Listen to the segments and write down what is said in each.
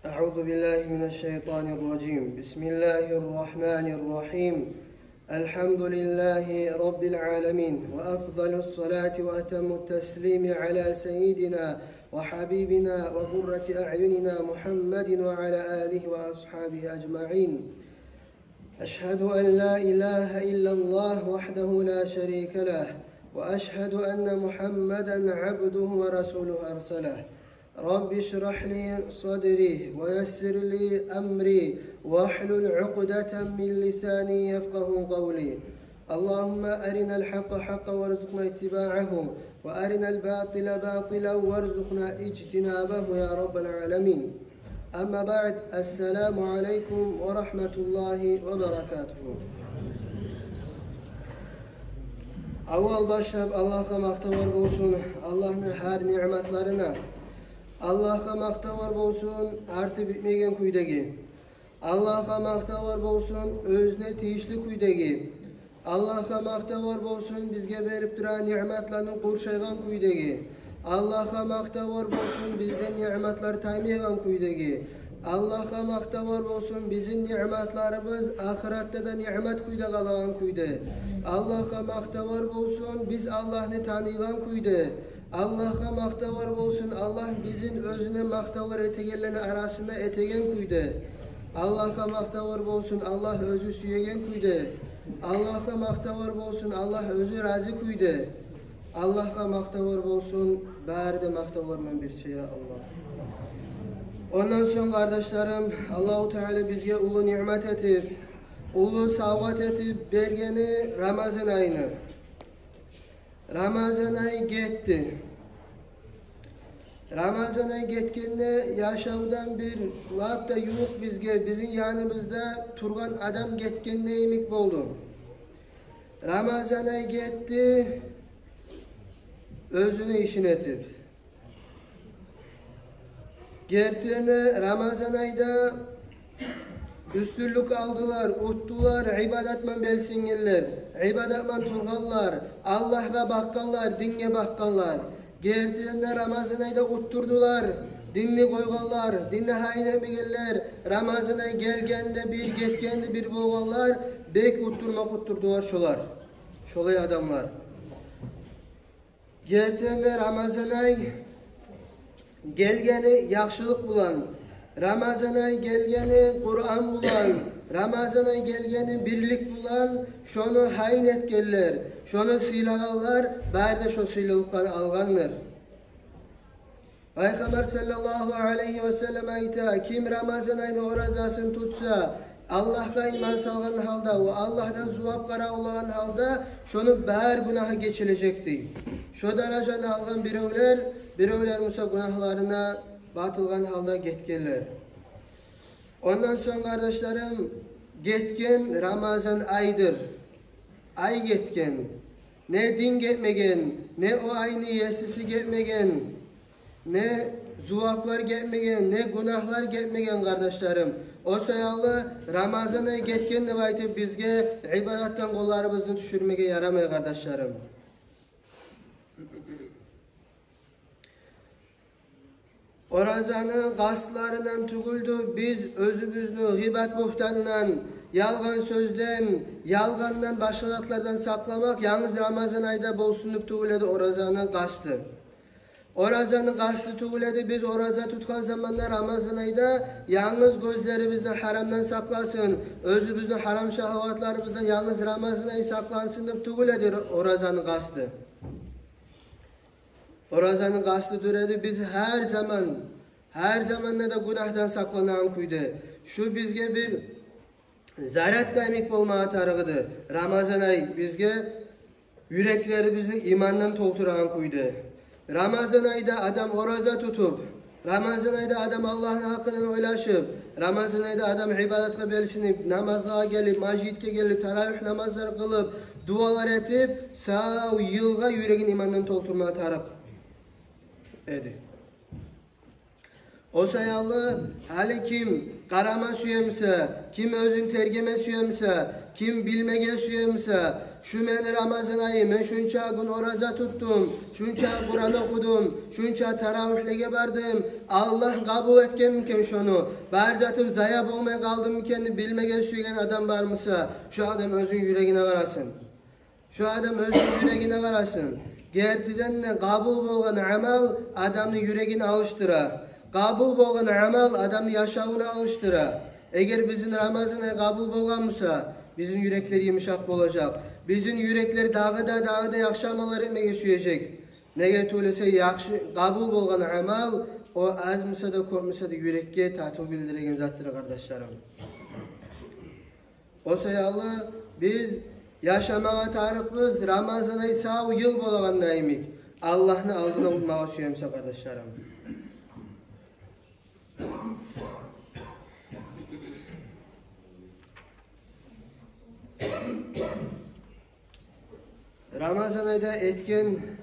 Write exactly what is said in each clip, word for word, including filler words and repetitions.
أعوذ بالله من الشيطان الرجيم. بسم الله الرحمن الرحيم. الحمد لله رب العالمين، وأفضل الصلاة وأتم التسليم على سيدنا وحبيبنا وقرة أعيننا محمد وعلى آله وأصحابه أجمعين. أشهد أن لا إله إلا الله وحده لا شريك له، وأشهد أن محمدا عبده ورسوله أرسله. رب اشرح لي صدري ويسر لي أمري واحلل عقدة من لساني يفقه قولي. اللهم أرنا الحق حقا وارزقنا اتباعه، وأرنا الباطل باطلا وارزقنا اجتنابه يا رب العالمين. أما بعد، السلام عليكم ورحمة الله وبركاته. Аввал башлап Аллагьгъа макътавлар болсун, Аллагьны гьар ниъматларына. Аллагьгъа макътавлар болсун арты битмеген кюйдеги. Аллагьгъа макътавлар болсун оьзюне тийишли кюйдеги. Аллагьгъа макътавлар болсун бизге берип турагъан ниъматланы къуршайгъан кюйдеги. Аллагьгъа макътавлар болсун бизден ниъматлар таймайгъан кюйдеги. Аллагьгъа макътавлар болсун бизин ниъматларыбыз ахыратда да ниъмат кюйде къалагъан кюйде. Аллагьгъа макътавлар болсун биз Аллагьны таныйгъан кюйде. Аллагьгъа макътавлар болсун, Аллагь бизин оьзюне макътавлар этегенлени арасында этеген кюйде. Аллагьгъа макътавлар болсун, Аллагь оьзю сюеген кюйде. Аллагьгъа макътавлар болсун, Аллагь оьзю рази кюйде. Аллагьгъа макътавлар болсун, бары да макътавлар ман бирче, я Аллагь. Ондан сонг, къардашларым, Аллагьу Таала бизге уллу ниъмат этип, уллу савгъат этип бергени Рамазан айны. Рамазан ай гетди. Рамазан ай гетгенде яшавдан бир лап да ювукъ бизге, бизин яныбызда тургъан адам гетгенде йимик болду. Рамазан ай гетди, оьзюню ишин этип. Гертиден де, Рамазан айда уьстюнлюк алдылар, утдулар ибадат ман белсенгенлер, ибадат ман тургъанлар, Аллагьгъа бакъгъанлар, динге бакъгъанлар. Гертиден де, Рамазан айда утдурдулар динни къойгъанлар, динни гьайын этмегенлер, Рамазан ай гелгенде бир, гетгенде бир болгъанлар, бек утдурмакъ утдурдулар шолар. Шолай адамлар. Гертиден де, Рамазан ай гелгени яхшылыкъ булан, Рамазан ай гелгени Къуран булан, Рамазан ай гелгени бирлик булан, шону гьайын этгенлер, шону сыйлагъанлар бары да шо сыйлылыкъланы алгъандыр. Пайхаммар саллаллагьу алайгьи ва саллам айта: «Ким Рамазан айны оразасын тутса, Аллагьгъа иман салгъан гьалда ва Аллагьдан зувап къаравуллагъан гьалда, шону бар гюнагьы гечилежек», — дей. Шо даражаны алгъан биревлер, биревлер буса гюнагьларына батылгъан гьалда гетгенлер. Ондан сонг, къардашларым, гетген Рамазан айдыр. Ай гетген. Не дин гетмеген, не о айны есиси гетмеген, не зуваплар гетмеген, не гюнагьлар гетмеген, къардашларым. О саялы Рамазан ай гетген деп айтып, бизге ибадатдан къолларыбызны тюшюрмеге ярамай, къардашларым. Оразаны къастларындан тюгюлдю биз оьзюбюзню гъибат-бугьтандан, ялгъан сёзден, ялгъандан, башгъа затлардан сакъламакъ янгыз Рамазан айда болсун деп тюгюл эди оразаны къасты. Оразаны къасты тюгюл эди биз ораза тутгъан заманда, Рамазан айда, янгыз гёзлерибизни гьарамдан сакъласын, оьзюбюзню гьарам шагьватларыбыздан янгыз Рамазан ай сакълансын деп тюгюл эди оразаны къасты. Оразаны къасты дюр эди биз гьар заман, гьар заманда да гюнагьдан сакъланагъан кюйде. Шу бизге бир зарядка йимик болмагъа тарыкъ эди. Рамазан ай бизге юреклерибизни имандан толтурагъан кюйде. Рамазан айда адам ораза тутуп, Рамазан айда адам Аллагьны гьакъындан ойлашып, Рамазан айда адам ибадатгъа белсинип, намазлагъа гелип, межитге гелип, таравигь намазлар къылып, дуалар этип, сав йылгъа юрегин имандан толтурмагъа тарыкъ эди. О саялы, гьали ким къарама сюе буса, ким оьзюн тергеме сюе буса, ким билмеге сюе буса, Шу мени Рамазан айым, мен шунча гюн ораза тутдум, шунча Къуран охудум, шунча таравигьлеге бардым. Аллагь къабул этгенмикен шону? Бар затым зая болмай къалдыммикен деп билмеге сюеген адам бар буса, шу адам оьзюню юрегине къарасын. Шу адам оьзюню юрегине къарасын. Гертиден де, къабул болгъан амал адамны юрегин алышдыра. Къабул болгъан амал адамны яшавун алышдыра. Эгер бизин Рамазан ай къабул болгъан буса, бизин юреклер йымышакъ болажакъ. Бизин юреклер дагъы да, дагъы да яхшы амаллар этмеге сюежек. Неге тюгюл эсе, яхшы, къабул болгъан амал, о аз буса да, кёп буса да, юрекге татыв билдиреген затдыр, къардашларым. О саялы биз яшамагъа тарыкъбыз, Рамазан ай сав йыл болагъанда йимик, Аллагьны алдына утмагъа сюемсе, къардашларым. Рамазан айда этген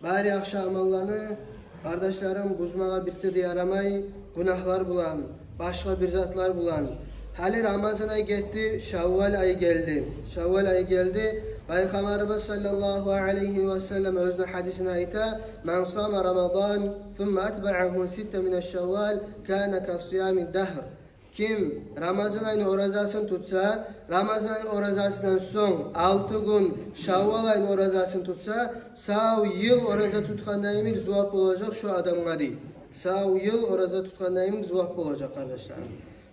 бар яхшы амалланы, къардашларым, бузмагъа бирт де ярамай, гюнагьлар булан, башгъа бир затлар булан. Гьали Рамазан ай гетди, Шаввал ай гелди. Шаввал ай гелди. Пайхаммарыбыз саллаллагьу алайгьи ва саллам оьзюню гьадисинде айта: «Ман сама Рамадан, сумма атбагьагьу ситта мина Шаввал, кана ка сиями дагьр». Ким Рамазан айны оразасын тутса, Рамазан айны оразасындан сонг алты гюн Шаввал айны оразасын тутса, сав йыл ораза тутгъанда йимик зувап болажакъ шу адамгъа, дей. Сав йыл ораза тутгъанда йимик зувап болажакъ, къардашларым.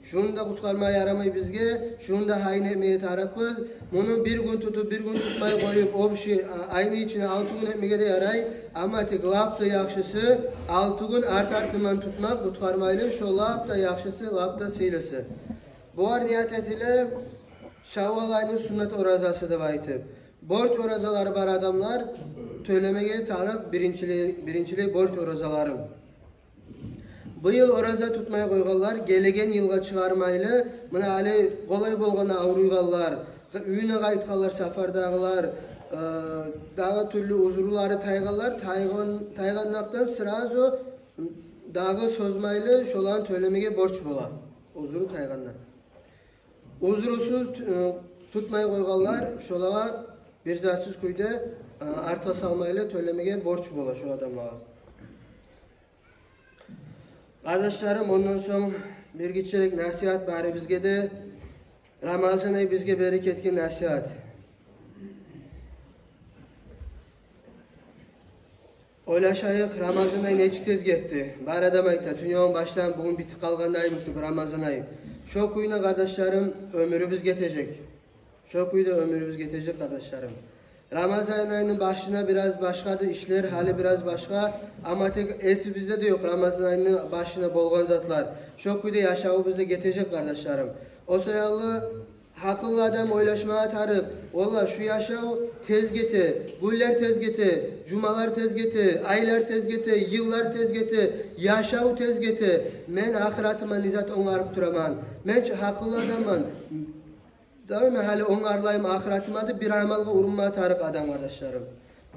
Шуну да къутгъарма ярамай бизге, шуну да гьайын этмеге тарыкъбыз. Муну бир гюн тутуп, бир гюн тутмай къоюп, общий, а, айны ичине алты гюн этмеге де ярай. Амма тек лап да яхшысы алты гюн арт-артындан тутмакъ, къутгъармайлы, шо лап да яхшысы, лап да сыйлысы. Булар ният этиле Шаввал айны суннат оразасы деп айтып. Борч оразалары бар адамлар тёлемеге тарыкъ биринчилей, биринчилей борч оразаларын. Бу йыл ораза тутмай къойгъанлар гелеген йылгъа чыгъармайлы, муна гьали къолай болгъанда авруйгъанлар, уьюне къайтгъанлар, сапардагъылар, э, дагъы тюрлю узурлары тайгъанлар, тайгъан-, тайгъандакъдан сразу дагъы созмайлы шоланы тёлемеге борч бола. Узуру тайгъанда. Узурусуз ту-, э, тутмай къойгъанлар шолагъа бир затсыз кюйде, э, артгъа салмайлы тёлемеге борч бола шо адамлагъа. Къардашларым, ондан сонг бир гиччирек насигьат барыбызгъа да. Рамазан ай бизге берип гетген насигьат. Ойлашайыкъ, Рамазан ай нечик тез гетди. Бар адам айта, дюньяны башланып бугюн битип къалгъандай болду бу Рамазан ай. Шо кюйде, къардашларым, оьмюрюбюз гетежек. Шо кюйде оьмюрюбюз гетежек, къардашларым. Рамазан айны башында бираз башгъа эди ишлер, гьали бираз башгъа. Амма тек эсибизде де ёкъ Рамазан айны башында болгъан затлар. Шо кюйде яшавубуз да гетежек, къардашларым. О саялы гьакъыллы адам ойлашмагъа тарыкъ. Валлагь, шу яшав тез гете, гюнлер тез гете, жумалар тез гете, айлар тез гете, йыллар тез гете, яшав тез гете. Мен ахыратыма не зат онгарып тураман? Мен чи гьакъыллы адамман. Даим гьали онгарылайым ахыратыма деп бир амалгъа урунмагъа тарыкъ адам, къардашларым.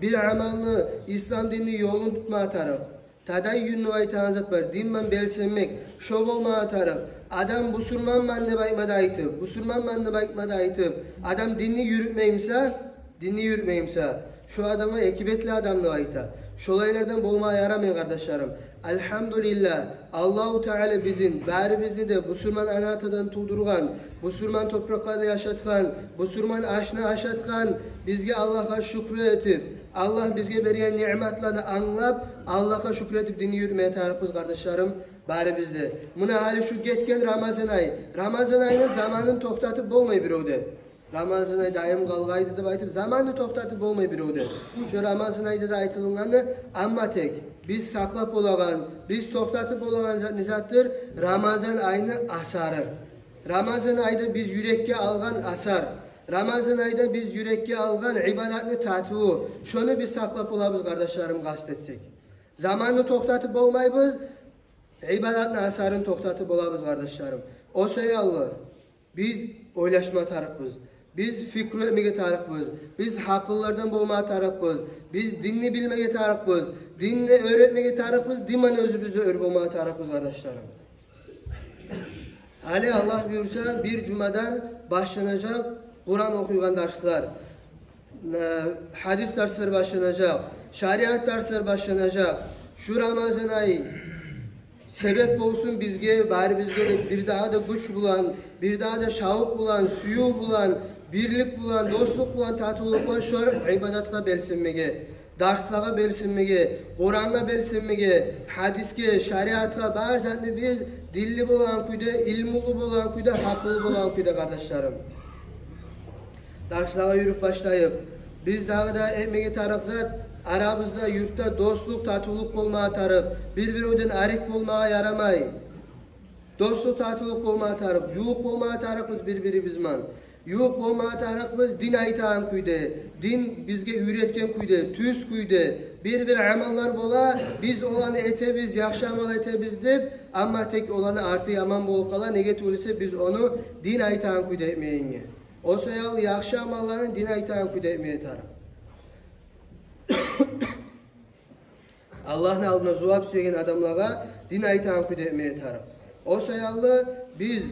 Бир амалны, ислам динни ёлун тутмагъа тарыкъ. Тадайюн деп айтагъан зат бар, дин булан белсенмек. Шо болмагъа тарыкъ. Адам бусурманман деп айтма да айтып, бусурманман деп айтма да айтып, адам динни юрютмей буса, динни юрютмей буса, шо адамгъа эки бетли адам деп айта. Шолайлардан болмагъа ярамай, къардашларым. Альгьамдулиллагь, Аллагьу Таала бизин барыбызны да бусурман ана-атадан тувдургъан, бусурман топуракъларда яшатгъан, бусурман ашны ашатгъан. Бизге Аллагьгъа шюкюр этип, Аллагь бизге берген ниъматланы англап, Аллагьгъа шюкюр этип динни юрютмеге тарыкъбыз, къардашларым, барыбыз да. Муна гьали шу гетген Рамазан ай, Рамазан айны заманын токътатып болмай бирев де. Рамазан ай дайым къалгъайды деп айтып, заманны токътатып болмай бирев де. Шо Рамазан айда да айтылынгъанды, амма тек биз сакълап болагъан, биз токътатып болагъан зат не затдыр? Рамазан айны асары. Рамазан айда биз юрекге алгъан асар. Рамазан айда биз юрекге алгъан ибадатны татыву. Шону биз сакълап болабыз, къардашларым, къаст этсек. Заманны токътатып болмайбыз, ибадатны асарын токътатып болабыз, къардашларым. О саялы биз ойлашма тарыкъбыз. Биз фикру этмеге тарыкъбыз. Биз гьакъыллылардан болма тарыкъбыз. Биз динни билмеге тарыкъбыз. Динни уьйретмеге тарыкъбыз. Дин булан оьзюбюз де уьйренме тарыкъбыз, къардашларым. Гьали, Аллагь буюрса, бир жумадан башланажакъ Къуран охуйгъан дарслар. э, гьадис дарслар башланажакъ, шариат дарслар башланажакъ. Шу Рамазан ай себеп болсун бизге, барыбызгъа да бир дагъы да гюч булан, бир дагъы да шавкъ булан, сююв булан, бирлик булан, дослукъ булан, татывлукъ булан шо ибадатгъа белсенмеге, дарслагъа белсенмеге, Къурангъа белсенмеге, гьадисге, шариатгъа, бар затны биз динли болгъан кюйде, илмулу болгъан кюйде, гьакъыллы болгъан кюйде, къардашларым. Дарслагъа юрюп башлайыкъ. Биз дагъы да этмеге тарыкъ зат, арабызда, юртда дослукъ, татывлукъ болмагъа тарыкъ. Бир-биревден арек болмагъа ярамай. Дослукъ, татывлукъ болмагъа тарыкъ. Ювукъ болмагъа тарыкъбыз бир-бирибиз булан. Ювукъ болмагъа тарыкъбыз дин айтагъан кюйде, дин бизге уьйретген кюйде, тюз кюйде. Бир-бир амаллар бола, биз оланы этебиз, яхшы амал этебиз деп, амма тек оланы арты яман болуп къала, неге тюгюл эсе биз ону дин айтагъан кюйде этмегенге. О саялы яхшы амалланы дин айтагъан кюйде этмеге тарыкъ. Аллагьны алдына зувап сюеген адамлагъа дин айтагъан кюйде этмеге тарыкъ. О саялы биз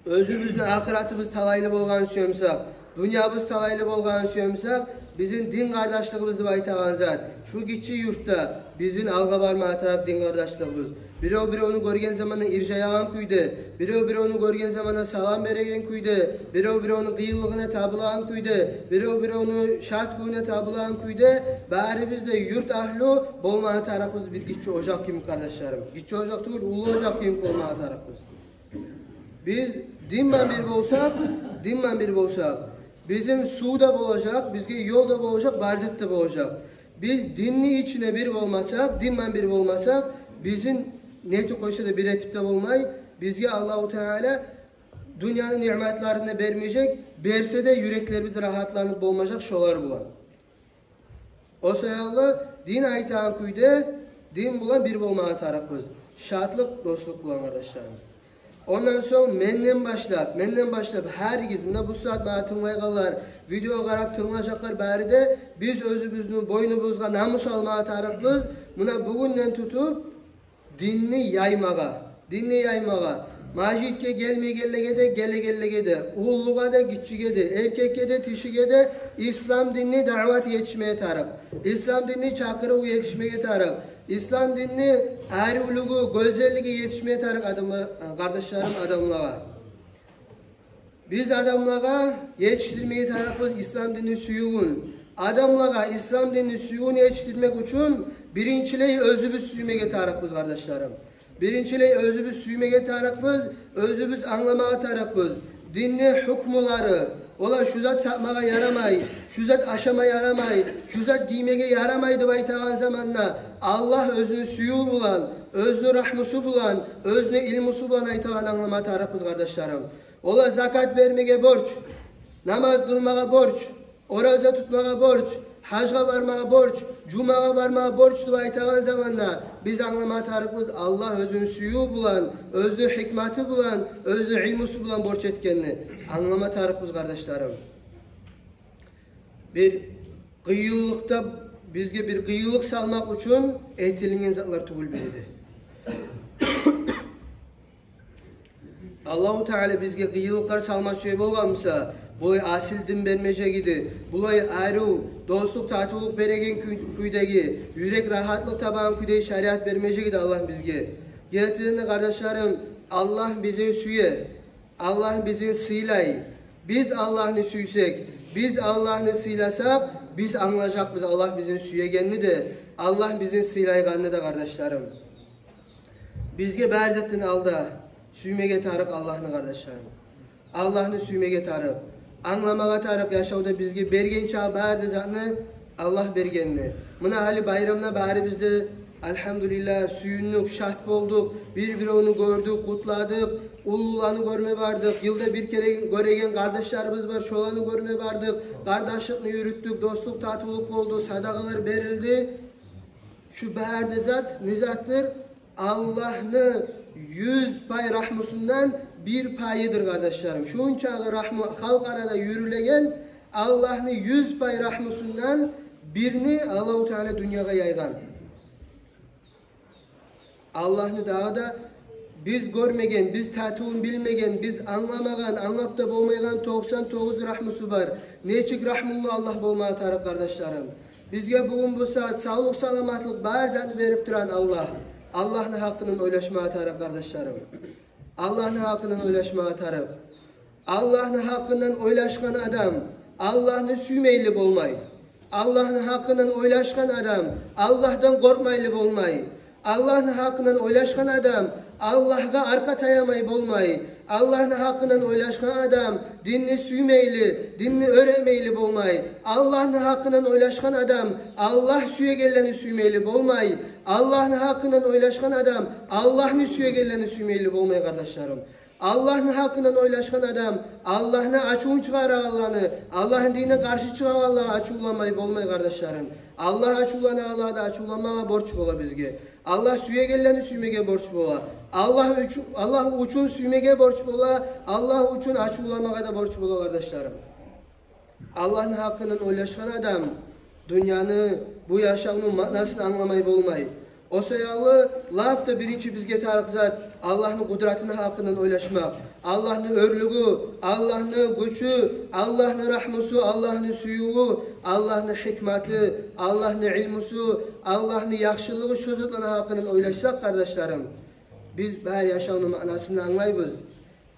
оьзюбюзню ахыратыбыз талайлы болгъанын сюе бусакъ, дюньябыз талайлы болгъанын сюе бусакъ, бизин дин къардашлыгъыбыз деп айтагъан зат, шу гиччи юртда бизин алгъа бармагъа тарыкъ дин къардашлыгъыбыз. Бирев-биревню гёрген заманда иржаягъан кюйде, бирев-биревню гёрген заманда салам береген кюйде, бирев-биревню къыйынлыгъына табулагъан кюйде, бирев-биревню шат гюнюне табулагъан кюйде, барыбыз да юрт агьлю болмагъа тарыкъбыз бир гиччи ожакъ кимик, къардашларым. Гиччи ожакъ тюгюл, уллу ожакъ кимик болмагъа тарыкъбыз. Биз дин булан бир болсакъ, дин булан бир болсакъ, бизин сув да болажакъ, бизге ёл да болажакъ, бар зат да болажакъ. Биз динни ичине бир болмасакъ, дин булан бир болмасакъ, бизин нетип къойса да бир этип де болмай. Бизге Аллагьу Таала дюньяны ниъматларын да бермежек, берсе де юреклерибиз рагьатланып болмажакъ шолар булан. О саялы дин айтагъан кюйде дин булан бир болмагъа тарыкъбыз. Шатлыкъ, дослукъ булан, къардашларым. Ондан сонг менден башлап, менден башлап гьаригиз, муна бу сагьат магъа тынглайгъанлар, видео къарап тынглажакълар бары да, биз оьзюбюзню бойнубузгъа намус алмагъа тарыкъбыз. Муна бугюнден тутуп динни яймагъа, динни яймагъа. Межитге гелмейгенлеге де, гелегенлеге де, уллугъа да, гиччиге де, эркекге де, тишиге де ислам динни даъват етишмеге тарыкъ. Ислам динни чакъырыву етишмеге тарыкъ. Ислам динни аривлюгю, гёзеллиги етишмеге тарыкъ адамла-, къардашларым, адамлагъа. Биз адамлагъа етишдирмеге тарыкъбыз ислам динни сюювюн. Адамлагъа ислам динни сюювюн етишдирмек учун биринчилей оьзюбюз сюймеге тарыкъбыз, къардашларым. Биринчилей оьзюбюз сюймеге тарыкъбыз, оьзюбюз англамагъа тарыкъбыз. Динни гьукмулары, олар шу зат сатмагъа ярамай, шу зат ашама ярамай, шу зат гиймеге ярамай деп айтагъан заманда, Аллагь оьзюню сюювю булан, оьзюню рагьмусу булан, оьзюню илмусу булан айтагъанын англама тарыкъбыз, къардашларым. Олар закат бермеге борч, намаз къылмагъа борч, ораза тутмагъа борч, гьажгъа бармагъа борч, жумагъа бармагъа борч деп айтагъан заманда, биз англама тарыкъбыз Аллагь оьзюню сюювю булан, оьзюню гьикматы булан, оьзюню илмусу булан борч этгенни англама тарыкъбыз, къардашларым. Бир къыйынлыкъда, бизге бир къыйынлыкъ салмакъ учун этилинген затлар тюгюл бири де. Аллагьу Таала бизге къыйынлыкълар салма сюе болгъан буса, булай асил дин бермежек эди, булай арив, дослукъ, татывлукъ береген кюй-, кюйдеги, юрек рагьатлыкъ табагъан кюйдеги шариат бермежек эди Аллагь бизге. Гертиден де, къардашларым, Аллагь бизин сюе, Аллагь бизин сыйлай. Биз Аллагьны сюйсек, биз Аллагьны сыйласакъ, биз англажакъбыз Аллагь бизин сюегенни де, Аллагь бизин сыйлайгъанны да, къардашларым. Бизге бар затдан алда сюймеге тарыкъ Аллагьны, къардашларым. Аллагьны сюймеге тарыкъ, англамагъа тарыкъ яшавда бизге берген чакъы бар да затны Аллагь бергенни. Муна гьали байрамда барыбыз да, альгьамдулиллагь, сююндюк, шат болдукъ, бир-биревню гёрдюк, къутладыкъ, уллуланы гёрме бардыкъ, йылда бир кере гёреген къардашларыбыз бар, шоланы гёрме бардыкъ, къардашлыкъны юрютдюк, дослукъ, татывлукъ болду, садагъалар берилди. Шу бар да зат не затдыр? Аллагьны юз пай рагьмусундан бир пайыдыр, къардашларым. Шунчакъы рагьму халкъ арада юрюлеген, Аллагьны юз пай рагьмусундан бирни Аллагьу Таала дюньягъа яйгъан. Аллагьны дагъы да Биз гёрмеген, биз татывун билмеген, биз англамагъан, англап да болмайгъан токъсан тогъуз рагьмусу бар. Нечик рагьмулу Аллагь болмагъа тарыкъ, къардашларым? Бизге бугюн бу сагьат савлукъ-саламатлыкъ, бар затны берип турагъан Аллагь. Аллагьны гьакъындан ойлашмагъа тарыкъ, къардашларым. Аллагьны гьакъындан ойлашмагъа тарыкъ. Аллагьны гьакъындан ойлашгъан адам Аллагьны сюймейли болмай. Аллагьны гьакъындан ойлашгъан адам Аллагьдан къоркъмайлы болмай. Аллагьны гьакъындан ойлашгъан адам Аллагьгъа аркъа таямай болмай. Аллагьны гьакъындан ойлашгъан адам динни сюймейли, динни оьр этмейли болмай. Аллагьны гьакъындан ойлашгъан адам Аллагь сюегенлени сюймейли болмай. Аллагьны гьакъындан ойлашгъан адам Аллагьны сюегенлени сюймейли болмай, къардашларым. Аллагьны гьакъындан ойлашгъан адам Аллагьны ачувун чыгъарагъанланы, Аллагьны динине къаршы чыгъагъанлагъа ачувланмай болмай, къардашларым. Аллагь ачувланагъанлагъа да ачувланмагъа борч бола бизге. Аллагь сюегенлени сюймеге борч бола. Аллагь учун, Аллагь учун сюймеге борч бола. Аллагь учун ачувланмагъа да борч бола, къардашларым. Аллагьны гьакъындан ойлашгъан адам дюньяны, бу яшавну маънасын англамай болмай. О саялы лап да биринчи бизге тарыкъ зат Аллагьны къудратыны гьакъындан ойлашмакъ. Аллагьны оьрлюгю, Аллагьны гючю, Аллагьны рагьмусу, Аллагьны сюювю, Аллагьны гьикматы, Аллагьны илмусу, Аллагьны яхшылыгъы, шо затланы гьакъындан ойлашсакъ, къардашларым, биз бар яшавну маънасын англайбыз.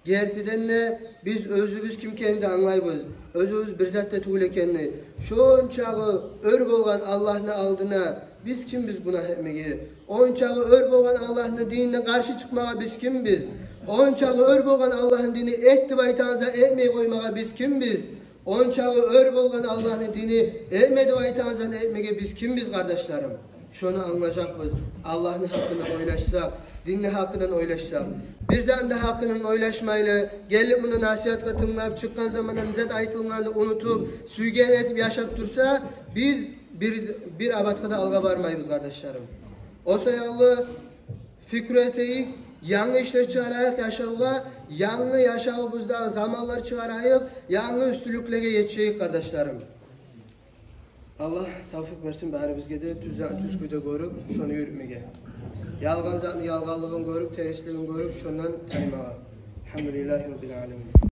Гертиден де, биз оьзюбюз ким экенни де англайбыз. Оьзюбюз бир зат да тюгюл экенни. Шончакъы оьр болгъан Аллагьны алдына биз кимбиз гюнагь этмеге? Ончакъы оьр болгъан Аллагьны динине къаршы чыкъмагъа биз кимбиз? Ончакъы оьр болгъан Аллагьны дини эт деп айтагъан зат этмей къоймагъа биз кимбиз? Ончакъы оьр болгъан Аллагьны дини этме деп айтагъан зат этмеге биз кимбиз, къардашларым? Шону англажакъбыз. Аллагьны гьакъындан ойлашсакъ, динни гьакъындан ойлашсакъ. Бир затны да гьакъындан ойлашмайлы, гелип мунда насигьатгъа тынглап, чыкъгъан заманда не зат айтылгъанны унутуп, сюйген этип яшап турса, биз бир, бир абатгъа да алгъа бармайбыз, къардашларым. О саялы фикру этейик, янгы ишлер чыгъарайыкъ яшавгъа, янгы яшавубуздагъы заманлар чыгъарайыкъ, янгы уьстюнлюклеге етишейик, къардашларым. Аллагь тавфикъ берсин барибизге де тюз затны тюз кюйде гёрюп, шону юрютмеге. Ялгъан затны ялгъанлыгъын гёрюп, терслигин гёрюп, шондан таймагъа. Алгьамдулиллагьи раббил аламин.